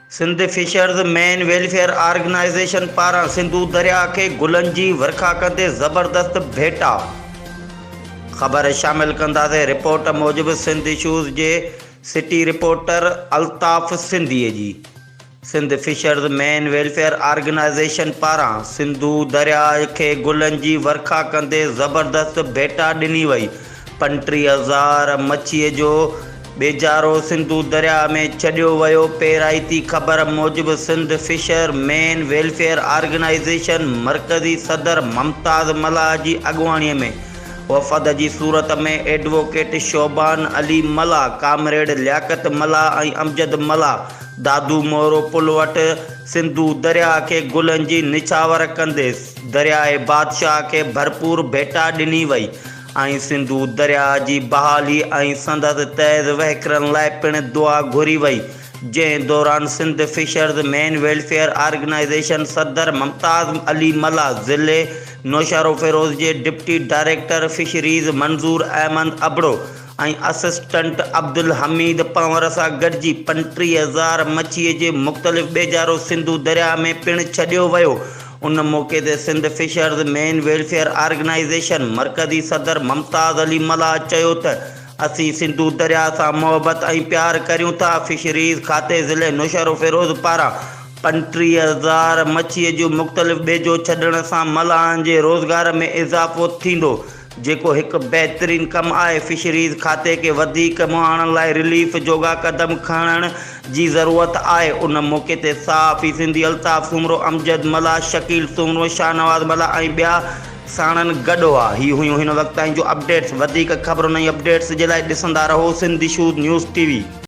Sindh fishers men welfare organisation پاران سنڌو درياء کي گلن جي ورکا ڪندي زبردست ڀيٽا. خبر شامل ڪنداسين رپورٽ موجب سنڌ اشوز جي سٽي رپورٽر الطاف سنڌي جي. Sindh fishers men welfare organisation پاران سنڌو درياء کي گلن جي ورکا ڪندي زبردست ڀيٽا ڏني وئي، 35 هزار مڇيء جو ٻيجارو سنڌو درياء ۾ ڇڏيو ويو، پيرائتي خبر موجب Sindh fisher men welfare organisation مرڪزي صدر ممتاز ملاح جي اڳواڻي ۾ وفد جي صورت ۾ ايڊووڪيٽ شعبان علي ملاح، ڪامريڊ لياقت ملاح ۽ امجد ملاح دادو مورو پل وٽ سنڌو درياء کي گلن جي نڇاور ڪندي درياء بادشاهه کي ڀرپور ڀيٽا ڏني وئي ۽ سنڌو درياء جي بحالي ۽ سندس تيز وهڪرن لاء پڻ دعا گهري وئي جنهن دوران Sindh fishers men welfare organisation صدر ممتاز علي ملاح، ضلعي نوشهروفيروز جي deputy director fisheries Manzoor Ahmed Abro ۽ assistant Abdul Hameed Panhwar سان گڏجي 35 هزار مڇيء جي مختلف ٻيجارو سنڌو درياء ۾ پڻ ڇڏيو ويو. ان موقعي تي Sindh fishers men welfare organisation مرڪزي صدر ممتاز علي ملاح چيو ته اسين سنڌو درياء سان محبت ۽ پيار ڪريون ٿا، فشريز کاتي ضلعي نوشهروفيروز پاران 35 هزار مڇيء جو مختلف ٻيجو ڇڏڻ سان ملاحن جي روزگار ۾ اضافو ٿيندو. جيڪو هڪ بهترين ڪم آهي، فشريز کاتي کي وڌيڪ مهاڻن لاء رليف جوڳا قدم کڻڻ جي ضرورت آهي، ان موقعي تي صحافي سنڌي الطاف سومرو، امجد ملاح، شڪيل سومرو، شاهنواز ملاح ۽ ٻيا ساڻن گڏ هئا، هي هيون هن وقت تائين جون اپڊيٽس، وڌيڪ خبرن ۽ اپڊيٽس جي لاء ڏسندا رهو Sindh issues news T V.